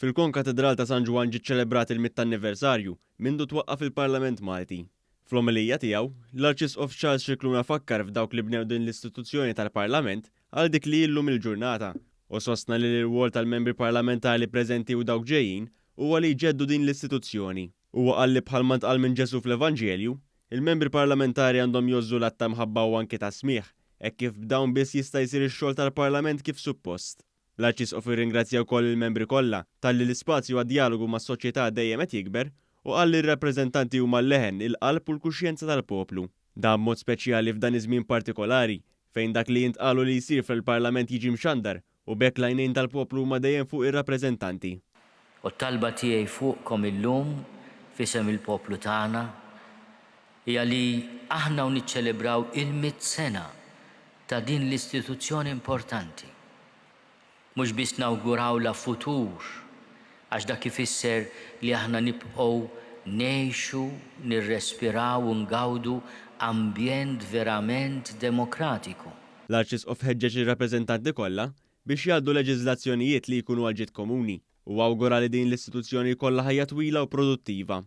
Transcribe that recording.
Fil-Konkatidral ta' San Ġwann ġie ċċelebrat il-mitt anniversarju mindu twaqqaf il-Parlament Malti. Fl-omelija tiegħu, l-Arċisqof Charles Scicluna fakkar f'dawk li bnew din l-istituzzjoni tal-Parlament għal dik li hi llum il-ġurnata u sostna li l-irwol tal-membri parlamentari preżenti u dawk ġejjin huwa li jġeddu din l-istituzzjoni. Huwa qal li bħalma ntqal minn Ġesù fl-Evanġelju, il-membri parlamentari għandhom jgħożżu l-att ta' mħabba u anki ta' smigħ, hekk kif b'dawn biss jista' jsir ix-xogħol tal-Parlament kif suppost. L-Arċisqof irringrazzja wkoll lill-membri kollha talli l-ispazju għad-djalogu mas-soċjetà dejjem qed jikber u qal li r-rappreżentanti huma l-leħen, il-qalb u l-kuxjenza tal-poplu. Dan b'mod speċjali f'dan iż-żmien partikolari fejn dak li jintqal u li jsir fl-Parlament jiġi mxandar u b'hekk l-għajnejn tal-poplu huma dejjem fuq ir-rappreżentanti. U t-talba tiegħi fuqkom illum f'isem il-poplu tagħna hija li aħna u niċċelebraw il-mitt sena ta' din l-istituzzjoni importanti, mhux biss nawgurawlha futur għax dak ifisser li aħna nibqgħu ngħixu, nirrespiraw u ngawdu ambjent verament demokratiku. L-Arċisqof ħeġġeġ lir-rappreżentanti kollha biex jgħaddu leġiżlazzjonijiet li jkunu għall-ġid komuni u awgura li din l-istituzzjoni jkollha ħajja twila u produttiva.